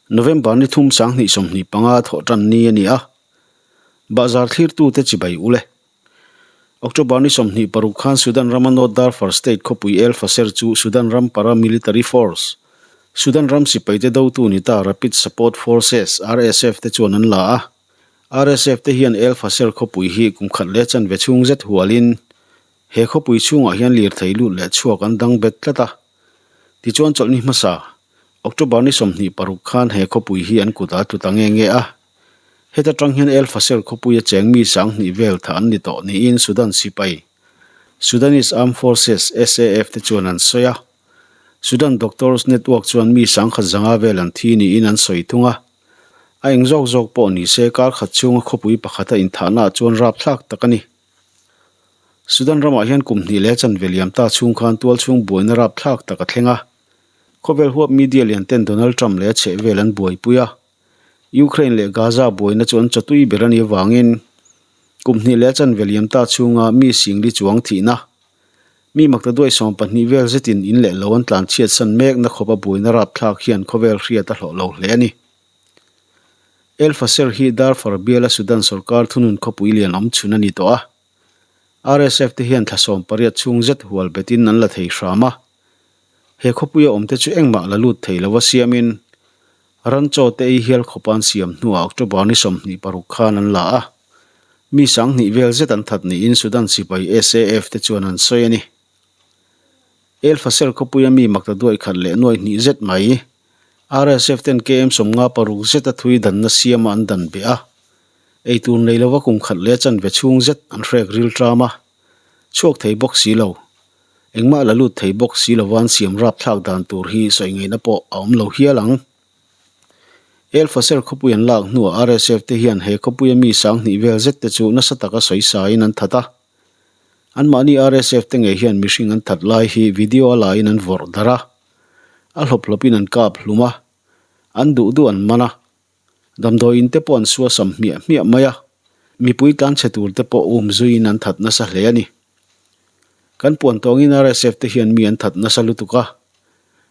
November ni thum 2025 thawh tan ni a ni a, bahzar thlirtute chibai ule. October ni 26 khan Sudan rama North Darfur State khawpui El Fasher chu Sudan ram paramilitary force, Sudan ram sipaite dotu ni ta Rapid Support Forces, RSF, te chuan an la a. RSF te hian El Fasher khawpui hi kum khat leh chanve chhung zet hualin he khawpui chhungah hian lirthei lut leh chhuak an dang bet tlat a. Tichuan chawlhni hmasa, October ni 26 khan he khawpui hi an kut a tlu ta nge nge a. Heta tang hian El Fasher khawpuia cheng mi 2000 vel tha an ni tawh niin Sudan sipai, Sudanese Armed Forces, SAF, te chuan an sawi a. Sudan Doctors Network chuan mi 1500 vel an thi niin an sawi thung a. A eng zawk zawk pawh ni se kar khat chhunga khawpui pakhata inthahnaah chuan rapthlak tak a ni. Sudan ramah hian kum hnih leh chanve liam ta chhung khan tual chhung buaina rapthlak tak a thleng a. Khawvel huap media lian ten Donald Trump leh a chhehvel an buaipui a. Ukraine leh Gaza buaina chu an chawtui ber a nih avangin kum hnih leh chanve liam ta chhunga mi singli chuang thihna, mi makta duai 12 vel zetin in leh lo an tlanchhiat san mekna khawpa buaina rapthlak hian khawvel hriat a hlawh lo hle a ni. El Fasher hi Darfur biala Sudan sorkar thunun khawpui lian awm chhun a ni tawh a. RSF te hian thla 18 chhung zet hual betin an la thei hram a. He khawpuia awmte chu engmah la lut thei lova siamin ran chaw te ei hial khawpa an siam hnuah October ni 26 khan an la a. Mi 2000 vel zet an that niin Sudan sipai SAF te chuan an sawi a ni. El Fasher khawpuia mi makta duai khat leh nuai hnih zet mai RSF ten KM 56 zeta thui danna siama an dan beh a. Eitur nei lova kum khat leh chanve chhung zet an hrek ril tram a. Chhuak thei bawk si lo. Engmah la lut thei bawk si lova an siam rapthlak dan tur hi sawi ngaihna pawh a awm lo hial ang. El Fasher khawpui an lak hnuah RSF te hian he khawpuia mi 2000 vel zet te chu nasa taka sawi sain an that a. Anmahni RSF te ngei hian mihring an that lai hi video a laiin an vawrh darh a. A hlawp hlawpin an kap hlum a, an duh duh an man a. Damdawiin te pawh an suasam hmiah hmiah mai a, mipui tlanchhe tur te pawh um zuiin an that nasa hle a ni. Kan puan tawngin RSF te hian mi an that nasa lutuk a,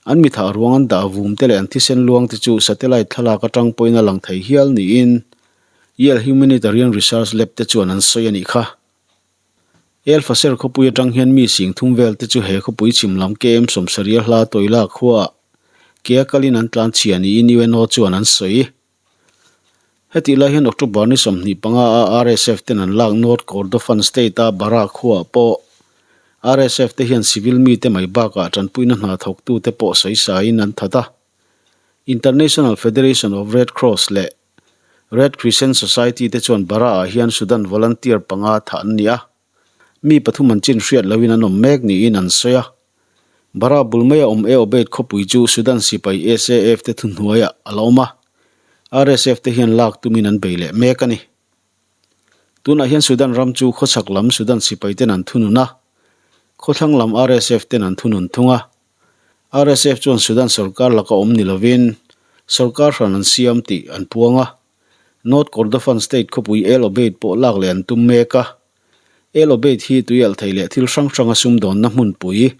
an mi thah ruang an dah vum te leh an thisen luang te chu satellite thlalak atang pawhin a lang thei hial niin Yale Humanitarian Research Lab te chuan an sawi a nih kha. El Fasher khawpui atang hian mi 3000 vel te chu he khawpui chhim lam KM 70 hla Toila khuaah ke a kalin an tlan chhia niin UNO chuan an sawi. Hetih lai hian October ni 25 a RSF ten an lak North Kordofan state a Bara khuaah pawh RSF te hian civil mite mai bakah tanpuina hna thawktute pawh sawi sain an that a. International Federation of Red Cross leh Red Crescent Society te chuan Bara-ah hian Sudan volunteer panga thah an ni a. Mi pathum an chin hriat loin an awm mek niin an sawi a. Bara bul maia awm El Obeid khawpui chu Sudan sipai SAF te thuhnuaiah a la awm a. RSF te hian lak tumin an bei leh mek a ni. Tunah hian Sudan ram chu khawchhak lam Sudan sipai ten an thunun a, khawthlang lam RSF ten an thunun thung a. RSF chuan Sudan sorkar laka awm ni lovin sorkar hran an siam tih an puang a. North Kordofan state khawpui El Obeid pawh lak leh an tum mek a. El Obeid hi tuialh thei leh thil hrang hranga sumdawnna hmunpui,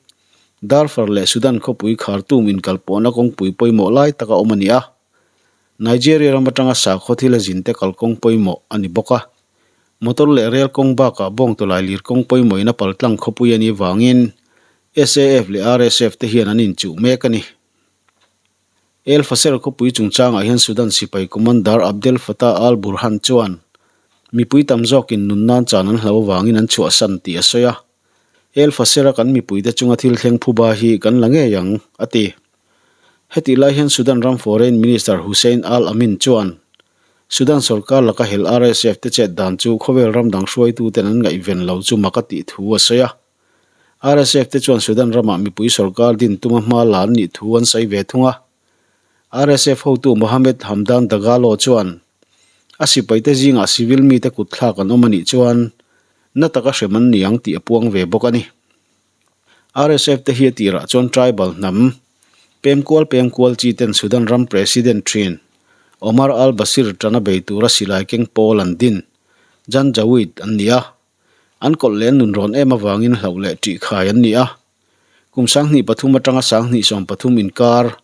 Darfur leh Sudan khawpui Khartoum inkalpawhna kawngpui pawimawh lai taka awm a ni a. Nigeria ram atanga sakhaw thil a zinte kalkawng pawimawh a ni bawk a. Motor leh rel kawng bakah bawngtawlai lir kawng pawimawhin a paltlang khawpui a nih vangin SAF leh RSF te hian an inchuh mek a ni. El Fasher khawpui chungchangah hian Sudan sipai commander Abdel Fattah al-Burhan chuan mipui tam zawkin nun nan chan an hlo avangin an chhuahsan tih a sawi a. El Fasher-a kan mipuite chunga thil thleng phuba hi kan la ngei ang, a ti. Hetih lai hian Sudan ram Foreign Minister Hussein al-Amin chuan Sudan sorkar laka hel RSF te chet dan chu khawvel ram dang hruaituten an ngaihven lo chu mak a tih thu a sawi a. RSF te chuan Sudan ramah mipui sorkar din tuma hma la an nih thu an sawi ve thung a. RSF hotu Mohamed Hamdan Dagalo chuan a sipaite zingah civil mite kut thlak an awm a nih chuan na taka hrem an ni ang tih a puang ve bawk a ni. RSF te hi a tirah chuan tribal hnam pemkual pemkual chi ten Sudan ram president thin Omar al-Bashir tana bei tura silai keng pawl an din Janjaweed an ni a. An kawlh leh an nun rawn em avangin hlauh leh ṭih khai an ni a. Kum 2003 atanga 2013 inkar.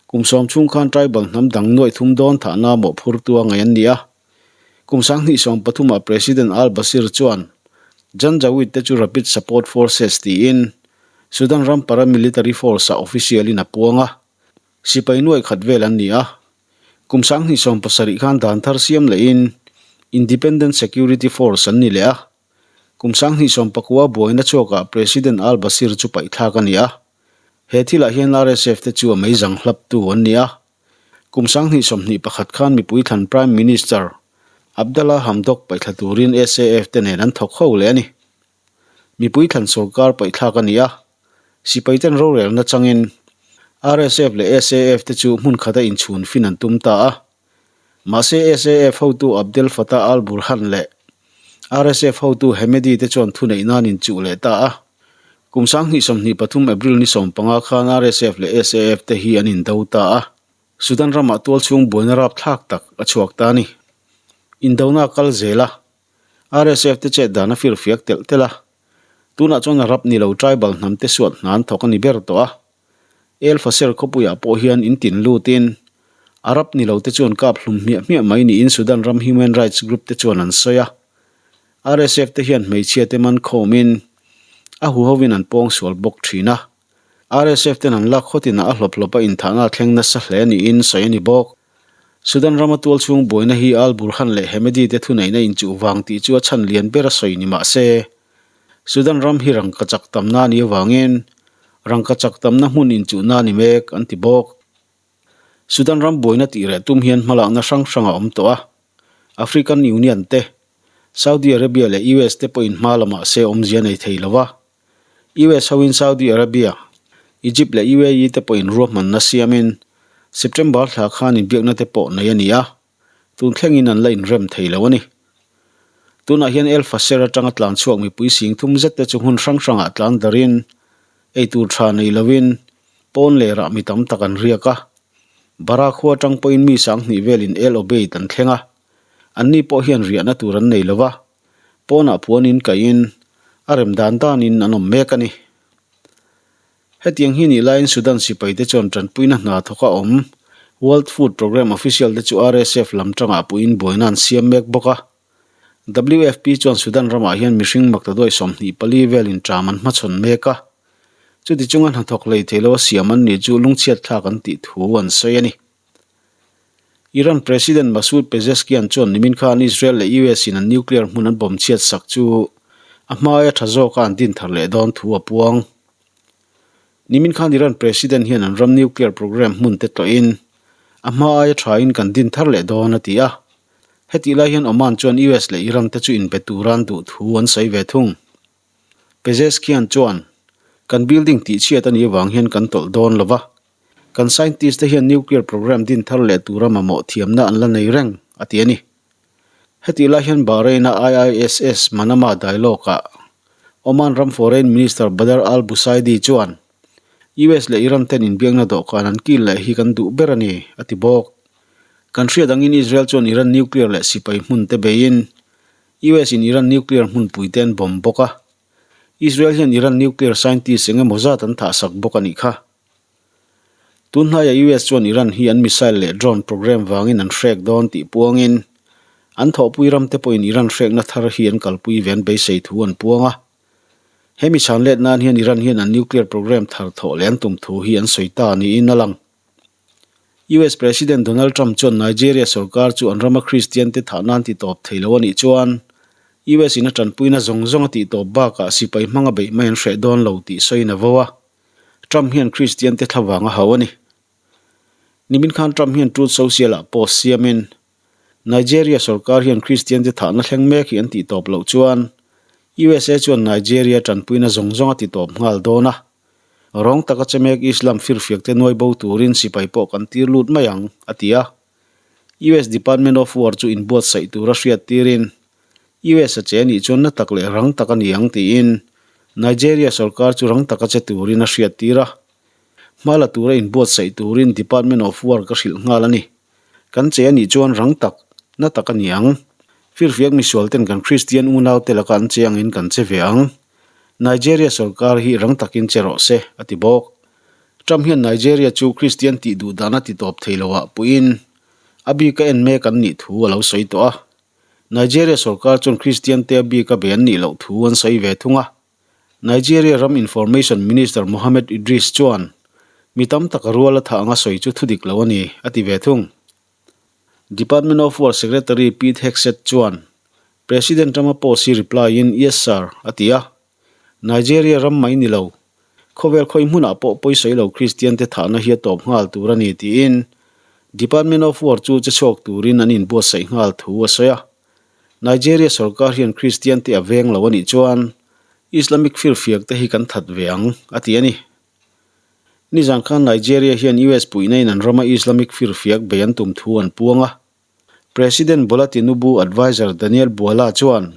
Kum sawm chhung khan tribal hnam dang nuaih thum dawn thahna mawhphurtu a ngaih an ni a. Kum 2013 ah President al-Bashir chuan Janjaweed te chu Rapid Support Forces tiin Sudan ram paramilitary force ah official in a puang a. Sipai nuaih khat vel an ni a. Kum 2017 khan dan thar siam lehin Independent Security Force an ni leh a. Kum 2019 buaina chhuakah President al-Bashir chu paihthlak a ni a. He thilah hian RSF te chu a meizang hlaptu an ni a. Kum 2021 khan mipui thlan Prime Minister Abdallah Hamdok paihthla turin SAF te nen an thawk ho leh a ni. Mipui thlan sorkar paihthlak a ni a. Sipai ten rorelna changin RSF leh SAF te chu hmun khata inchhun fin an tum ta a. Mahse SAF hotu Abdel Fattah al-Burhan leh RSF hotu Hemedti te chuan thuneih nan inchuh leh ta a. Kum 2023 April ni 15 khan RSF leh SAF te hi an indo ta a. Sudan ramah tualchhung buaina rapthlak tak a chhuak ta a ni. Indona a kal zel a, RSF te chet dan a firfiak telh telh a. Tunah chuan Arab ni lo tribal hnam te suat hna an thawk a ni ber tawh a. El Fasher khawpuiah pawh hian in tin lutin Arab ni lo te chuan kap hlum hmiah hmiah mai niin Sudan ram human rights group te chuan an sawi a. RSF te hian hmeichhia te man khawmin a huhovin an pawng sual bawk thin a. RSF ten an lak khawtinah a hlawp hlawp a inthahna a thleng nasa hle niin sawi a ni bawk. Sudan rama tual chhung buaina hi Al Burhan leh Hemedti te thuneihna inchuh vang tih chu a chhan lian ber a sawi ni mah se, Sudan ram hi rangkachak tamna a nih avangin rangkachak tamna hmun inchuhna a ni mek an ti bawk. Sudan ram buaina tih reh tum hian hmalakna hrang hrang a awm tawh a. African Union te, Saudi Arabia leh US te pawhin hma la mah se awmzia nei thei lo va. US hoin Saudi Arabia, Egypt leh UAE te pawhin ruahmanna siamin September thla khan inbiakna te pawh nei a ni a. Tun thlengin an la inrem thei lo a ni. Tunah hian El Fasher atanga tlan chhuak mipui sing thum zet te chu hmun hrang hrangah tlan darin eitur tha nei lovin pawn lerah mi tam tak an riak a. Bara khua atang pawhin mi 2000 velin El Obeid an thleng a. Anni pawh hian riahna tur an nei lova, pawnah puanin kaihin a rem dan danin an awm mek a ni. Hetiang hi nih laiin Sudan sipaite chuan tanpuina hna thawk a awm. World Food Programme official te chu RSF lam tangah puiin buaina an siam mek bawk a. WFP chuan Sudan ramah hian mihring maktaduai 24 velin ṭam an hmachhawn mek a. Chuti chunga hnathawk hlei thei lo a siam an nih chu lungchhiatthlak an tih thu an sawi a ni. Iran President Masoud Pezeshkian chuan nimin khan Israel leh US in an nuclear hmun an bomb chhiat sak chu a hmaia tha zawka an din thar leh dawn thu a puang. Nimin khan Iran President hian an ram nuclear programme hmun te tlawhin a hma aia thain kan din thar leh dawn a ti a. Hetih lai hian Oman chuan US leh Iran te chu inbe tura an duh thu an sawi ve thung. Pezeshkian chuan, Kan building tihchhiat a nih avang hian kan tawlh dawn lo va. Kan scientist te hian nuclear programme din thar leh tura mamawh thiamna an la nei reng, a ti a ni. Hetih lai hian Bahrain-a IISS Manama dialogue-ah Oman ram Foreign Minister Badr al-Busaidi chuan US leh Iran ten inbiakna dawhkan an kil leh hi kan duh ber a ni, a ti bawk. Kan hriat angin Israel chuan Iran nuclear leh sipai hmun te beiin US in Iran nuclear hmunpui te an bomb bawk a. Israel hian Iran nuclear scientist eng emaw zat an thahsak bawk a nih kha. Tun hnaiah US chuan Iran hi an missile leh drone programme vangin an hrek dawn tih puangin an thawhpui ramte pawhin Iran hrekna thar hi an kalpui ve an beisei thu an puang a. Hemi chhan let nan hian Iran hian an nuclear programme thar thawh leh an tum thu hi an sawi ta niin a lang. US President Donald Trump chuan Nigeria sorkar chu an rama Kristian te thah nan ti tawp thei lo a nih chuan US in a tanpuina zawng zawng a tih tawp bakah sipai hmanga beih mai an hreh dawn lo tih sawiin a vo a. Trump hian Kristian te thlavang a hau a ni. Nimin khan Trump hian Truth Social ah post siamin, Nigeria sorkar hian Kristian te thahna thleng mek hi an tih tawp loh chuan USA chuan Nigeria tanpuina zawng zawng a ti tawp nghal dawn a. Rawng taka che mek Islam firfiak te nuai bo turin sipai pawh kan tir lut mai ang, a ti a. US Department of War chu inbuatsaih tura hriat tirin US a che anih chuan na tak leh rang tak a ni ang tiin Nigeria sorkar chu rang taka che turin a hriat tir a. Hma la tura inbuatsaih turin Department of War ka hrilh nghal a ni. Kan che anih chuan rang tak, na tak a ni ang. Firfiak misual ten kan Kristian unaute laka an che angin kan che ve ang. Nigeria sorkar hi rang takin che rawh se, a ti bawk. Trump hian Nigeria chu Kristian tih duh dan a ti tawp thei lo ah puiin a bika en mek an nih thu a lo sawi tawh a. Nigeria sorkar chuan Kristian te a bika be an nih loh thu an sawi ve thung a. Nigeria ram Information Minister Mohammed Idris chuan mi tam tak a rual a thah anga sawi chu thudik lo a ni, a ti ve thung. Department of War Secretary Pete Hegseth chuan President Trump-a post hi reply-in Yes sir a ti a. Nigeria ram mai ni lo, khawvel khawi hmunah pawh pawisawi lo Kristian te thahna hi a tawp nghal tur a ni tiin Department of War chu che chhuak turin an inbuatsaih nghal thu a sawi a. Nigeria sorkar hian Kristian te a veng lo a nih chuan Islamic firfiak te hi kan that ve ang a ti a ni. Nizan khan Nigeria hian US puihna in an rama Islamic firfiak bei an tum thu an puang a. President Bola Tinubu adviser Daniel Bwala chuan,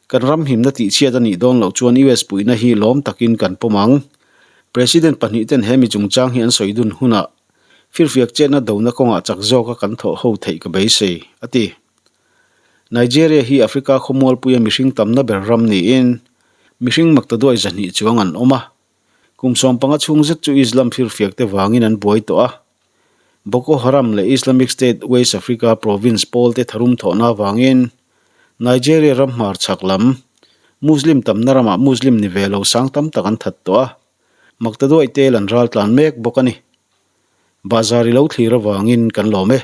Kan ram himna tihchhiat a nih dawn loh chuan US puihna hi lawm takin kan pawm ang. President pahnihten he mi chungchang hi an sawi dun hunah firfiak chetna dona kawngah chak zawka kan thawh ho theih ka beisei, a ti. Nigeria hi Africa khawmualpuia mihring tamna ber ram niin mihring maktaduai 200 chuang an awm a. Kum 15 chhung zet chu Islam firfiakte vangin an buai tawh a. Boko Haram leh Islamic State West Africa Province pawlte tharum thawhna avangin Nigeria ram hmarchhak lam Muslim tamna ramah Muslim ni ve lo sang tam tak an that tawh a, Maktaduai tel an ral tlan mek bawk a ni. Bahzar i lo thlir avangin kan lawm e.